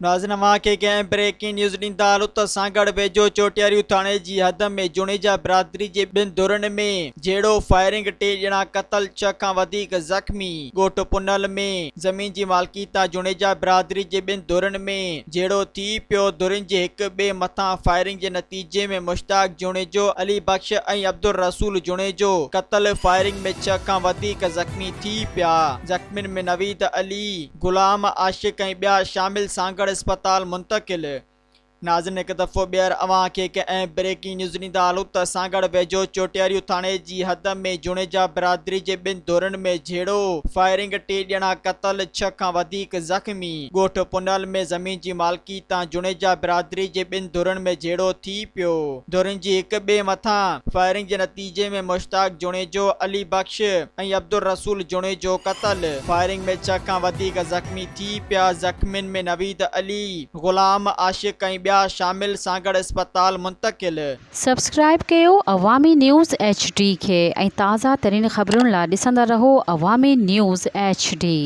ناظرين اوهان کي ڪنهن بريڪنگ نيوز ڏيندا هلون ته سانگهڙ ويجهو چوٽياريون ٿاڻي جي حد ۾ جوڻيجا برادري جي ٻن ڌرين ۾ جهيڙو، فائرنگ، ٽي ڄڻا قتل، ڇهه کان وڌيڪ زخمي، ڳوٺ پنهل ۾ زمين جي مالڪي تان جوڻيجا برادري جي ٻن ڌرين ۾ جهيڙو ٿي پيو، ڌرين جي هڪ ٻئي مٿان فائرنگ جي نتيجي ۾ مشتاق جوڻيجو، علي بخش ۽ عبدالرسول جوڻيجو قتل، فائرنگ ۾ ڇهه کان وڌيڪ زخمي ٿي پيا، زخمين ۾ نويد علي. غلام عاشق ۽ ٻيا شامل سانگهڙ اسپتال منتقل. ناظرين هڪ دفعو ٻيهر اوهان کي هڪ اهم بريڪنگ نيوز ڏيندا هلون ته سانگهڙ ويجهو چوٽياريون ٿاڻي جي حد ۾ جوڻيجا برادري جي ٻن ڌرين ۾ جهيڙو، فائرنگ، ٽي ڄڻا قتل، ڇهه کان وڌيڪ زخمي، ڳوٺ پنهل ۾ زمين جي مالڪي تان جوڻيجا برادري جي ٻن ڌرين ۾ جهيڙو ٿي پيو، ڌرين جي هڪ ٻئي مٿان فائرنگ جي نتيجي ۾ مشتاق جوڻيجو، علي بخش ۽ عبدالرسول جوڻيجو قتل، فائرنگ ۾ ڇهه کان وڌيڪ زخمي ٿي پيا، زخمين ۾ نويد علي، غلام عاشق ۽ ٻيا شامل، سانگهڙ اسپتال منتقل. سبسڪرائيب ڪيو عوامي نيوز ايڇ ڊي کي ۽ تازه ترين خبرن لا ڏسندا رهو عوامي نيوز ايڇ ڊي.